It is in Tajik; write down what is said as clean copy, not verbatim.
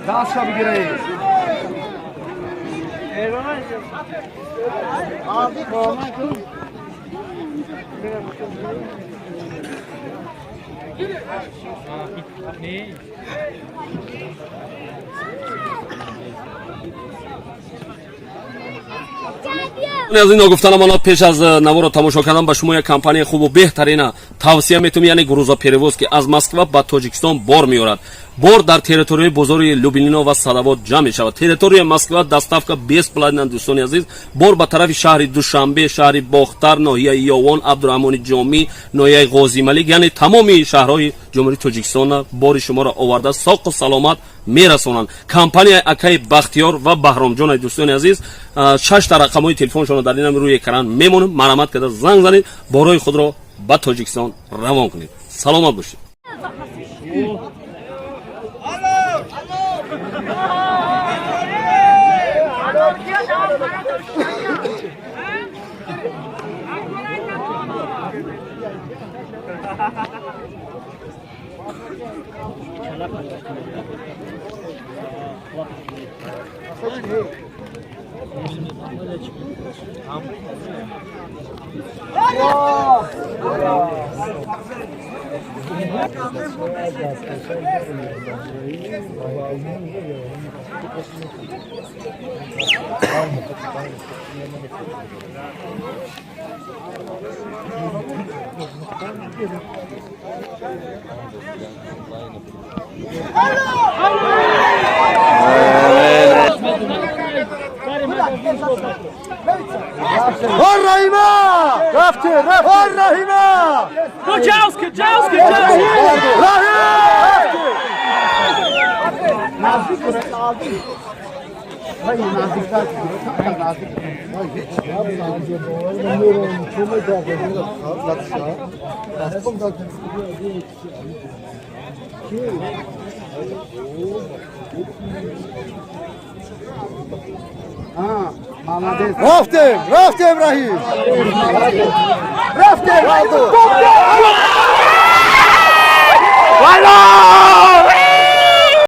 Даста бигиред. Аз ин ногуфта намонад, пеш аз наворо тамошо кардан ба шумо як компанияи хубу беҳтарина тавсия метавонем, яъне грузоперевоз, ки аз Москва ба Тоҷикистон бор меорад. Бор дар территорияи бозори Люблино ва Садовод ҷамъ мешавад. Территорияи Москва доставка бесплатна. Дӯстони азиз, бор ба тарафи шаҳри Душанбе, шаҳри Бохтар, ноҳияи Ёвон, Абдураҳмони Ҷомӣ, ноҳияи Ғозималик, яъне тамоми шаҳрҳои Ҷумҳурии Тоҷикистона бори шуморо оварда, соқу саломат мерасонанд. Компанияи акаи Бахтиёр ва Баҳромҷон. Дӯстони азиз, шашта рақамҳои телефоншонро дар инам рӯи экран мемонем. Марҳамат карда занг занед, борҳои худро ба Тоҷикистон равон кунед. Саломат бошед. Раҳима! Рафте, рафте! Раҳима! Куҷавски, Ҷавски, Ҷавски! Раҳим! Рафтем, рафтем, Раҳим! Рафтем, Раҳим!